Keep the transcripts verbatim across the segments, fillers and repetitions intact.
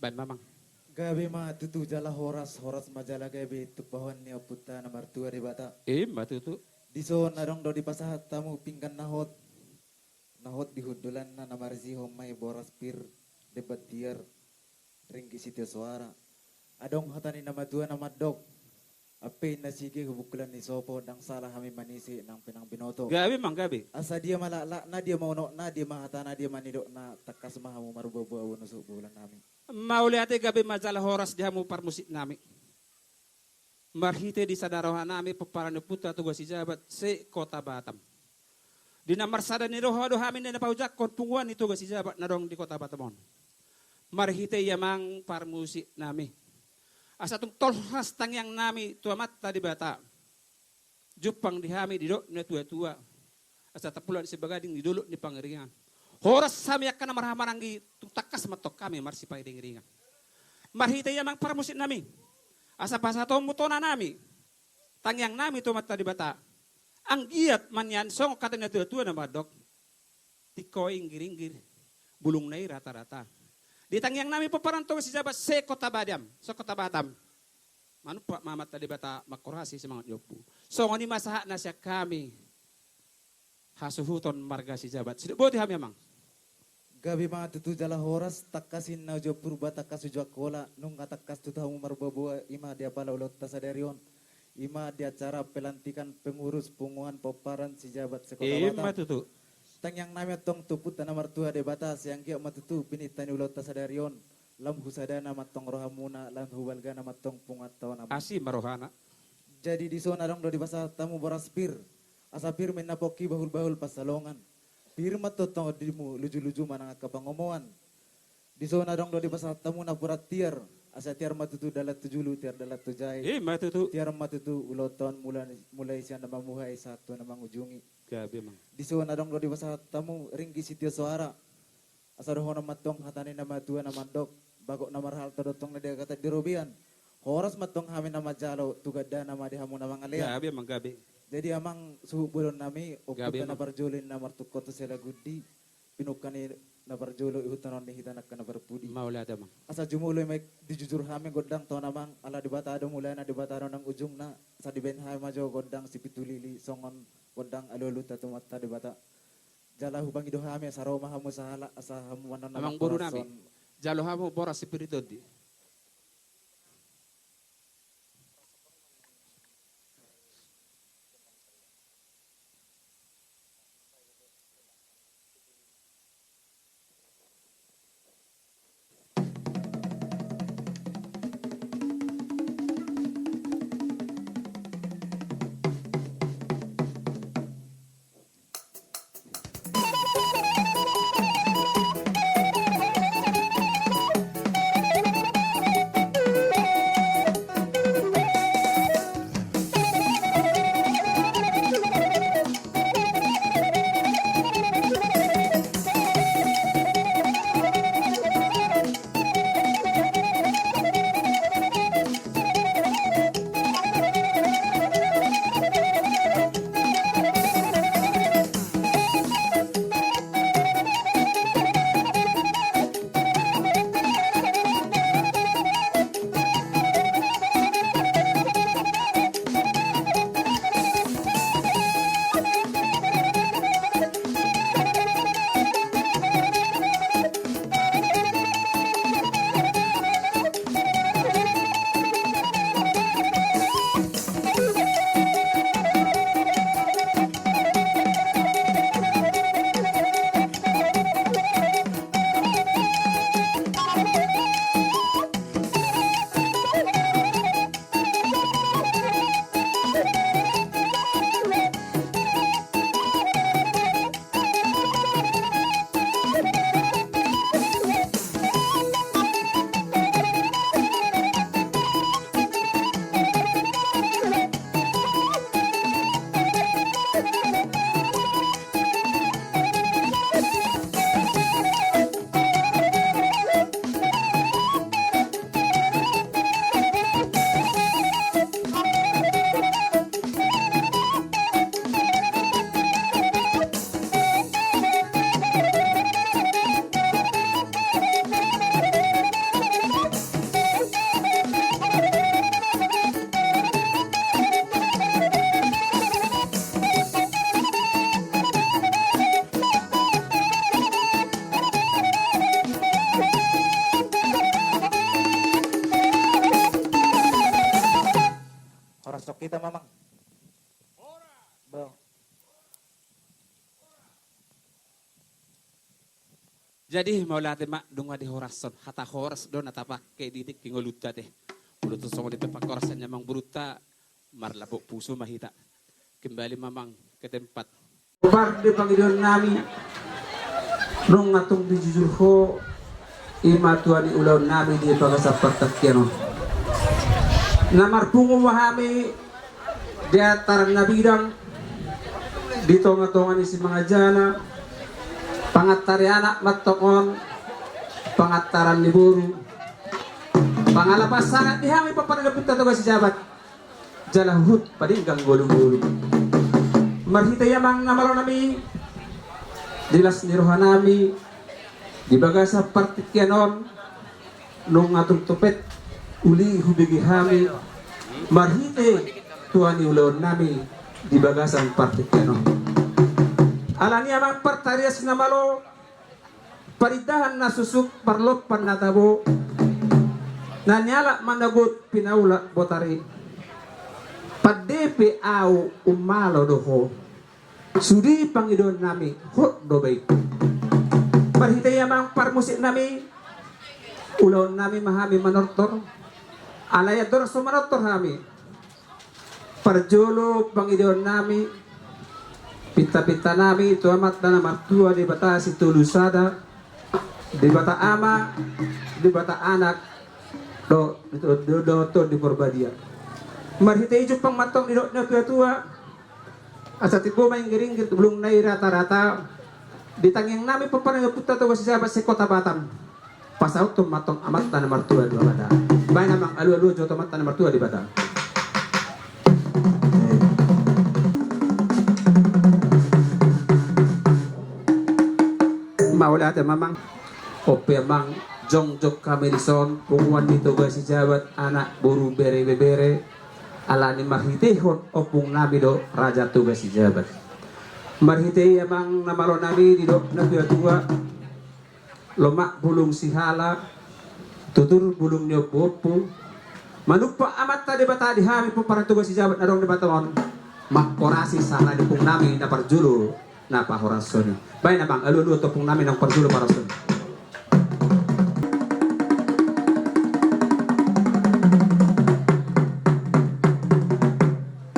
Baen ma, Amang. Gabe ma tutu jala horas, horas ma jala gabe tumpahon ni Ompunta na martua Debata. I ma tutu. Dison adong do dipasahat hamu pinggan na hot, na hot di hundulanna, na marisihon ma i boras pir, demban tiar, ringgit sitio soara. Adong hata ni na matua na mandok: Ampe inna sige hubungkulan ni sopo, ndang sala hami manise nang pe nang binoto. Gabe, Amang, gabe. Asa dia ma laklakna, dia ma unokna, dia ma hatana, dia ma nidokna, tangkas ma hamu marboaboa bonoso bolan nami. Mauliate, gabe ma jala horas di hamu parmusik nami. Marhite di sada roha nami pomparan ni Ompunta Toga Sijabat se-Kota Batam. Di na marsada ni roha do hami na paojakhon punguan ni Toga Sijabat na adong di Kota Batam on. Marhite i, Amang, parmusik nami, asa tung tolhas tangiang nami tu Amanta Debata. Jumpang di hami didok ni na tuatua, asa tapulak sibagading di dolok ni pangiringan. Horas hami angka na marhahamaranggi, tung tangkas ma antong hami marsipairingiringan. Marhite i, Amang, parmusik nami, asa pasahatonmu tona nami, tangiang nami tu Amanta Debata. Anggiat ma nian songon hata ni na tuatua na mandok: Tingko i inggiringgir, bulungna i ratarata. Di tangiang nami pomparan Toga Sijabat se-Kota Batam, se-Kota Batam, manumpak ma Amanta Debata manghorasi, semangat ni ompu. Songon i ma sahatna sian hami hasuhuton marga Sijabat. Sidok boti hami, Amang. Gabe ma tutu jala horas, tangkas inna uju Purba, tangkas uju Angkola, nunga tangkas tutu hamu marboaboa, i ma di apala ulaonta sadari on. I ma di acara pelantikan pengurus punguan pomparan Sijabat se-Kota Batam. I ma tutu. Tangiang nami antong tu Ompunta na martua Debata, sai anggiat ma tutu pinangidoan ni ulaonta sadari on, lam hu sadana ma antong rohamuna, lam hu balgana ma antong punguanta on, Amang. Asi ma rohana. Jadi dison adong do dipasahat hamu boras pir, asa pir ma inna pongki, bahulbahul pansalongan. Pir ma antong tondimu, lujuluju ma nang angka pangomoan. Dison adong do dipasahat hamu napuran tiar, asa tiar ma tutu dalan tu julu, tiar dalan tu jae. I ma tutu. Tiar ma tutu ulaonta on, mulai, mulai sian na mamuhai sahat tu na mangujungi. Gabe, Amang. Dison adong do dipasahat hamu ringgit sitio soara, asa dohonon ma antong hata ni na matua na mandok: Bagot na marhalto do antong na di agatan di robean. Horas ma antong hami na manjalo, tu gandana ma di hamu na mangalean. Gabe, Amang, gabe. Jadi, Amang, suhut bolon nami, gabe, Ompunta na, Amang, parjolo i na martungkot tu Selagundi, pinungka ni na parjolo, ihuthon ni hita angka na parpudi. Mauliate, Amang. Asa jumolo i ma dijujur hami gondang tona, Amang, ala Debata do mulana, Debata do nang ujungna, asa dibaen hami ma jo gondang sipitulili songon gondang alualunta tu Amanta Debata. Jala hupangido hami asa ro ma hamu sahalak, asa hamu manang, Amang boru nami, jalo hamu boras sipir ni tondi. Mamang. Bang. Jadi mauliate ma, dung adong horashon, hata horas do na tapake di tingki ngolunta ate. Molo tung songon i pe panghorasan ni amangborunta, marlapok pusu ma hita. Kembali Mamang ke tempat. Hombar di pangidoan nami, nunga tung dijujur ho, i ma tua ni ulaon nami di bagasan partingkian on. Na marpungu ma hami di antaran na bidang, di tonga-tonga ni simangajana, pangantaran ni anak ma antong on, pangantaran ni boru, pangalapan sangap di hami pomparan ni ompunta Toga Sijabat. Jala huhut padenggan ngolu-ngolu. Marhite i amang na malo nami, di las ni roha nami, di bagasan partingkian on, nunga tung topet uli hubege hami, marhite tua ni ulaon nami, di bagasan partingkian on. Alani i amang partarias na malo, parindahan na susuk, parlompan na tabo, na nialap manogot pinaulak botari. Pande pe ahu ummalo do ho, sude pangidoan nami hot do baen. Marhite i amang parmusik nami, ulaon nami ma hami manortor. Alai andorang so manortor hami, parjolo pangidoan nami, pinta-pinta nami tu Amanta na martua Debata Sitolusada, Debata Ama, Debata Anak, do, do, do, do, do, di Porbadia. Marhite i jumpang ma antong didok na tua-tua, asa timbo ma inggir-inggir tu bulungna i rata-rata, di tangiang nami pomparan ni ompunta Toga Sijabat se-Kota Batam. Pasahathon ma antong Amanta na martua Debata. Baen amang alu-aluan tu Amanta na martua Debata. Mauliate ma amang. On pe amang, jongjong hami dison, punguan ni Toga Sijabat, anak, boru, bere, ibebere, alani marhitehon ompung nami do Raja Toga Sijabat. Marhite i amang na malo nami, didok na tua-tua, lomak bulung sihala, tutur bulung ni ompu-ompu. Manumpak Amanta Debata di hami pomparan ni Toga Sijabat na adong di Batam on, manghorasi sahala ni ompung nami na parjolo na pahorashon i. Baen amang alu-aluan tu ompung nami na parjolo pahorashon i.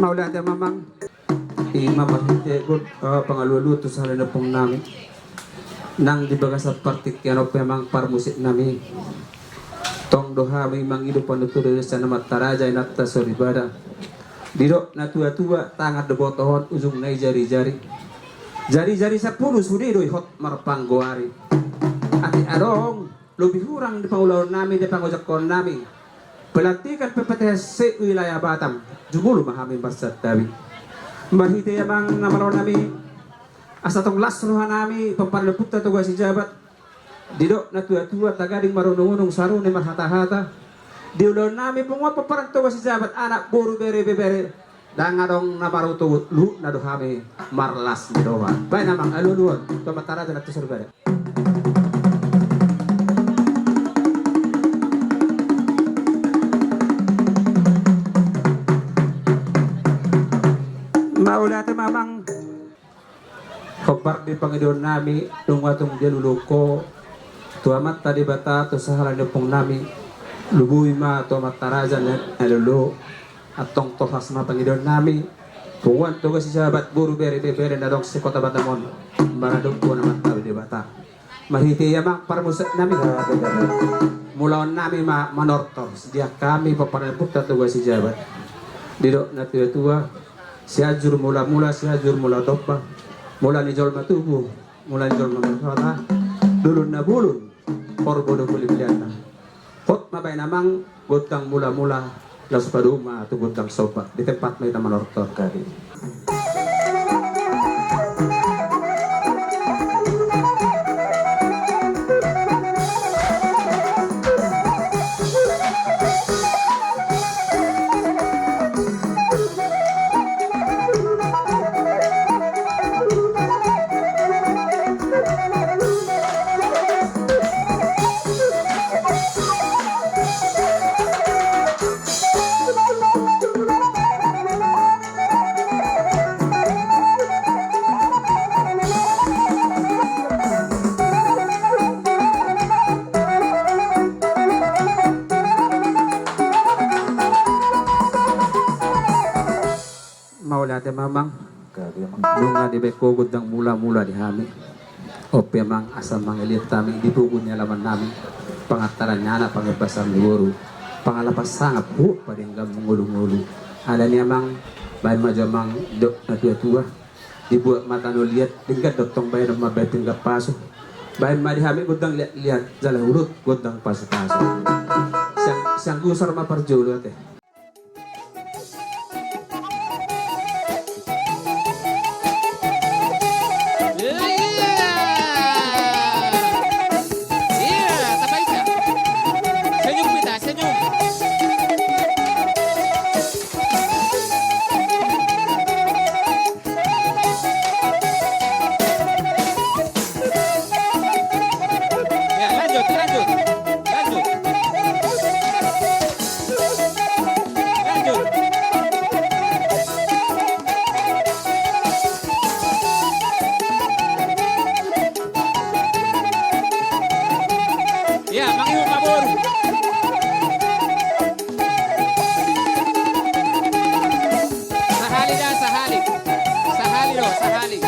Mauliate ma amang. I ma marhite, eh, pangalu-aluan tu sahala ni ompung nami. Nang di bagasan partingkian on pe amang parmusik nami, tong do hami mangido panuturion sian Amanta Raja Inanta Soripada. Didok na tua-tua, tangan do botohon, ujungna i jari-jari. Jari-jari sampulu sude do i hot marpanggoari. Atik adong lobi hurang di pangulaon nami, di pangojakhon nami, pelantikan P P T S se wilayah Batam, jumolo ma hami marsantabi. Marhite i amang na malo nami, asa tong las roha nami pomparan ni ompunta Toga Sijabat. Didok na tua-tua, tagading marunung-unung, saru ni marhata-hata. Di ulaon nami punguan pomparan Toga Sijabat, anak, boru, bere, ibebere, ndang adong na marutuhut, luhutna do hami marlas ni roha. Baen amang alu-aluan tu Amanta Raja Inanta Soripada. Mauliate ma amang. Hombar di pangidoan nami, nunga tung dialului ho tu Amanta Debata tu sahala ni ompung nami. Lului ma tu Amanta Raja na, na lolo. Antong tolhas ma pangidoan nami, punguan Toga Sijabat, boru, bere, ibebere na adong se-Kota Batam on, maradophon Amanta Debata. Marhite i amang parmusik nami, mulaon nami ma manortor, sian hami pomparan ni ompunta Toga Sijabat. Didok na tua-tua, Sianjur Mula-mula, Sianjur Mula Tompa, mula ni jolma tubu, mula ni jolma marhata, dolok na bolon, horbo do hulihulihanta. Hot ma baen amang, gondang mula-mula, laos padomu ma tu gondang somba, di tempat ma hita manortor. Mauliate ma amang. Gabe amang. Nunga dibaen ho gondang mula-mula di hami. On pe amang asa mangaliat hami di pogu ni alaman nami. Pangantaran ni anak, pangambasan ni boru, pangalapan sangap, hu, padenggan mangolu-ngolu. Alani amang, baen ma jo amang dok na tua-tua. Dibuat mata na liat, denggan do tong baenon mambaen pinggan pasu. Baen ma di hami gondang liat-liat, jala huhut gondang pasu-pasu. Siang, siang gusar ma parjolo ate. Iya, iya. Iya, tambah isa. Senyum kita, senyum. Ya, lanjut, lanjut, lanjut. Lanjut. Ya, mangihut ma boru. Sahali da, sahali. Sahali do, sahali.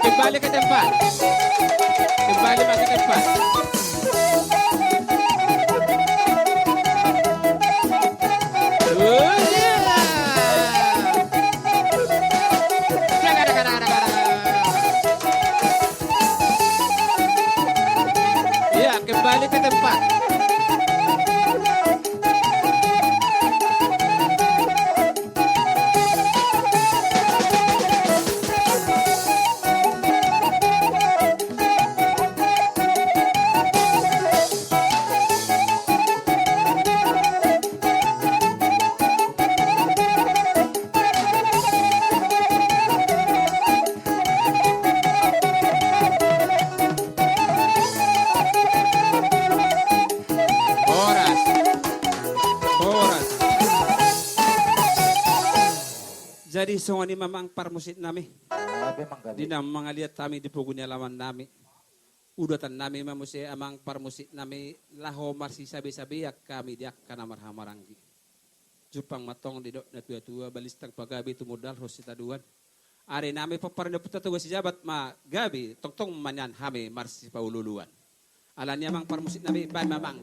Kembali ke tempat. Kembali ma ke tempat. Oh, iya. Iya, kembali ke tempat. Horas. Horas. Jadi songon i ma amang parmusik nami. Gabe, amang, gabe. Di na mangaliat hami di pogu ni alaman nami. Udotan nami ma muse amang parmusik nami laho marsisabe-sabean hami di angka na marhahamaranggi. Jumpang ma tong didok na tua-tua, balintang pagabe tumundalhon sitadoan. Ari nami pomparan ni ompunta Toga Sijabat ma gabe, tongtong ma nian hami marsipaolo-oloan. Alani amang parmusik nami, baen ma amang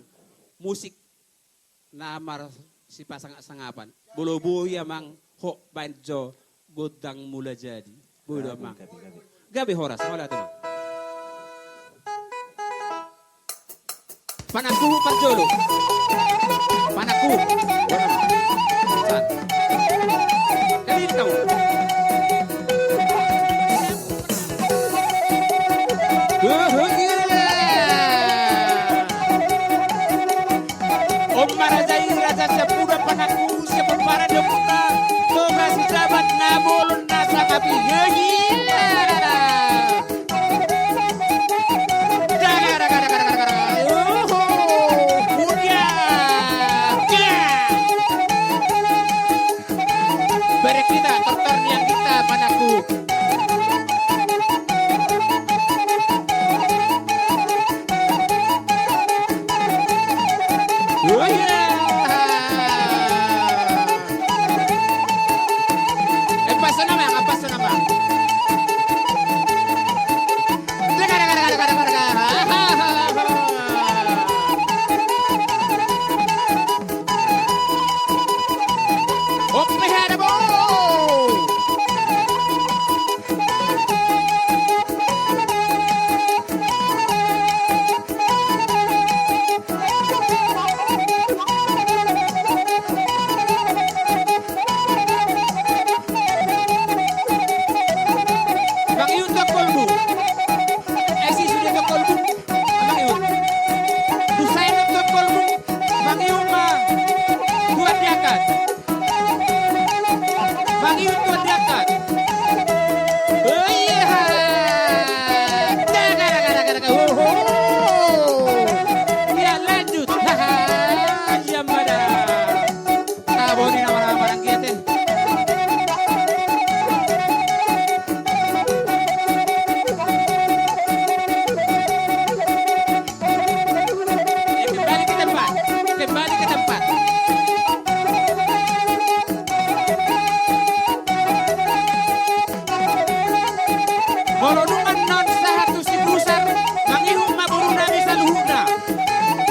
musik na marsipasangap-sangapan. Molo boi amang, ho baen jo gondang mula jadi. Boi do amang. Gabe, gabe, gabe. Gabe, horas, mauliate amang. Panangkuhut parjolo. Panangkuhut. Sat. Gabe, tau. Uhuh, gila. On ma raja i, raja Samudra, panangkuhut sian pomparan ni ompunta Toga Sijabat na bolon na sangap i. Gila. Daga, daga, daga, daga, daga. Uhuh, udah. Gila.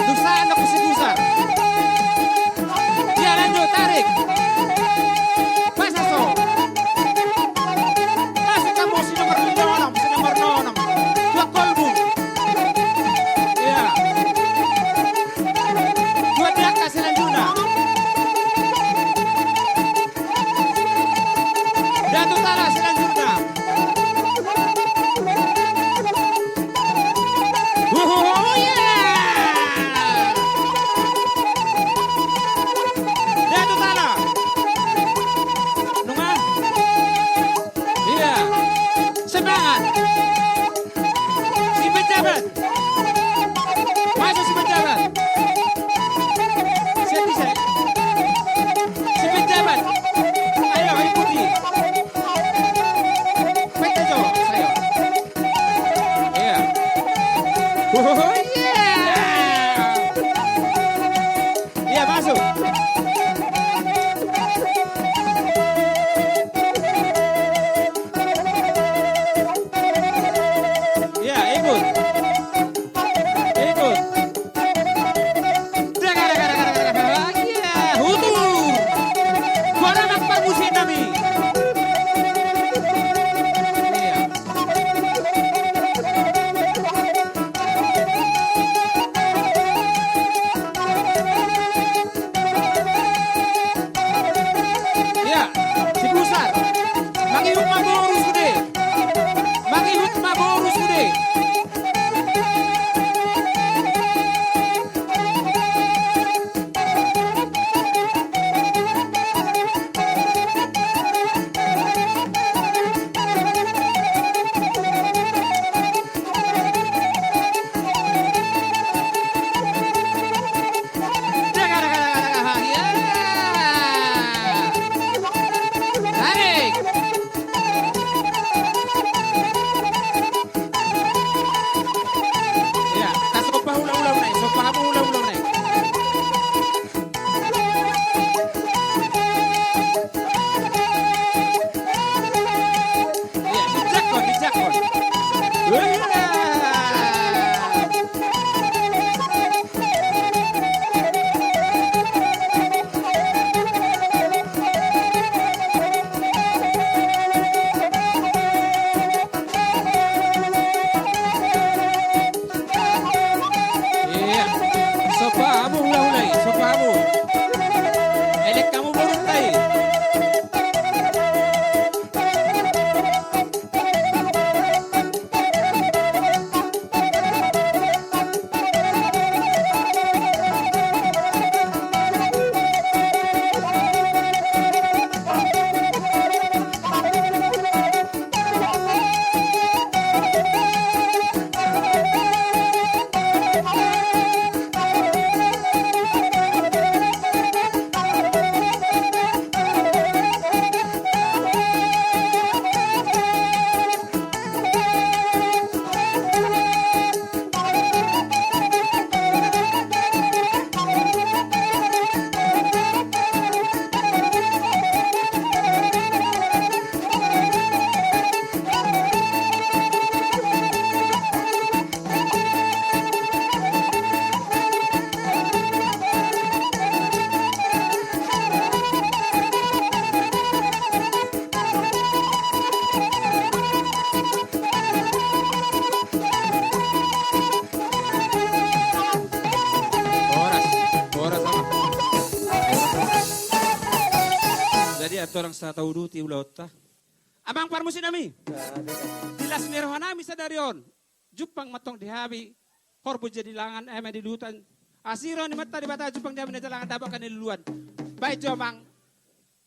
Dusa anak si Dusa. Ia, lanjut, tarik. Pas, aso. Masuk kamu si nomor onom, si nomor onom. Dua kolbu. Ia. Dua diangkat selanjutnya. Datu Tala selanjutnya. Uhuhu, iya. Datu Tala. Nunga. Iya. Semangat. Si pejabat. Masuk si pejabat. Siap, siap. Si pejabat. Ayo, ikuti. Pejabat, ayo. Iya. Oh, iya. Iya, masuk. Iya, ikut. Ikut. Dega, dega, dega, dega, dega. Iya, hutur. Gua nama parmusik nami. Iya. Iya, si Pusar. Mangihut ma boru sude. Mangihut ma boru sude. Tarik. Iya, ta somba hula-hula nai, somba hamu hula-hula nai. Iya, dijakkon, dijakkon. Iya. Iya. Somba hamu hula-hula i, somba hamu. Elek hamu borunta i. Horas, horas, Amang. Jadi, andorang so tauduti ulaonta, Amang parmusik nami, di las ni roha nami sadari on, jumpang ma antong di hami horbo jadi langan, eme di luhutan. Asi roha ni Amanta Debata, jumpang di hami na jalangan, dapot angka na niluluan. Baen jo, Amang,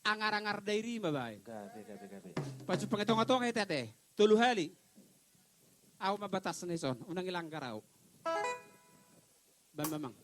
Angar-angar Dairi ma baen. Gabe, gabe, gabe. Pajumpang i tonga-tonga i, ate, ate. Tolu hali. Ahu ma batasna dison, unang dilanggar ahu. Baen ma, Amang.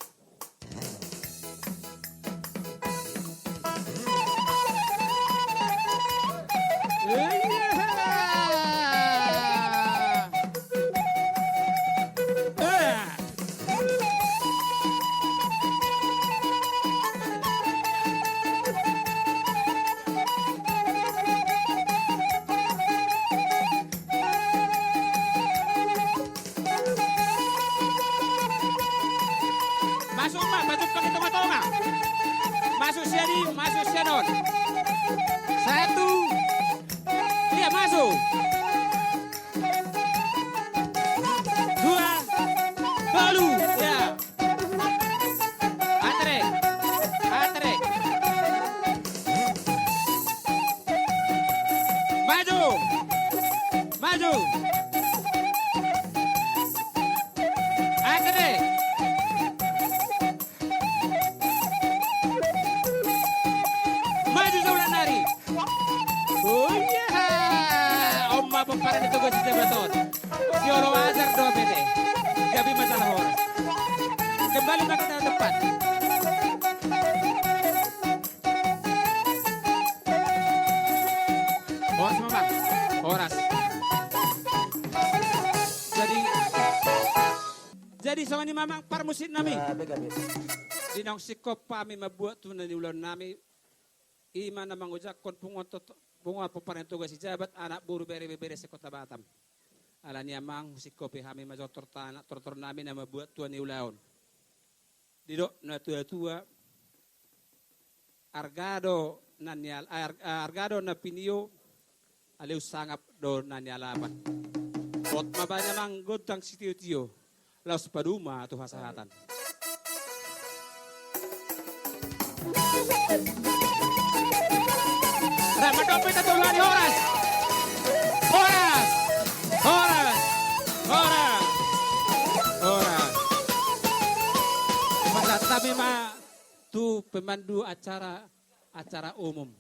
Masuk, Mak, masuk ke tengah-tengah. Masuk sian i, masuk sian on. Satu. Iya, masuk. Dua. Tolu. Ya. Atrek. Atrek. Maju. Maju. Atrek. Maju saulak nari. Oh iya. On ma pomparan ni Toga Sijabat on. Si olo ajar do bete. Gabe masalah horas. Kembali ma ke tempat. Horas, Mamang. Horas. Jadi, jadi songon i, Mamang, parmusik nami. Ah, bega, bega. Di naung singkop hami mambuat tu na niulaon nami, i ma na mangojakhon punguan tot-, punguan pomparan ni Toga Sijabat, anak boru, bere, ibebere se-Kota Batam. Alani i, Amang, singkopi hami ma jo tortor-, tortor nami na mambuat tu na niulaon. Didok na tua-tua, arga do na nial-, ar-, arga do na pinio, alai sangap do na nialapan. Hot ma bani, Amang, gondang sitio-tio, laos padomu ma tu hasahatan. Rap mandok pe ta tolu hali, horas. Horas. Horas. Horas. Horas. Pasahat hami ma tu pemandu acara, acara umum.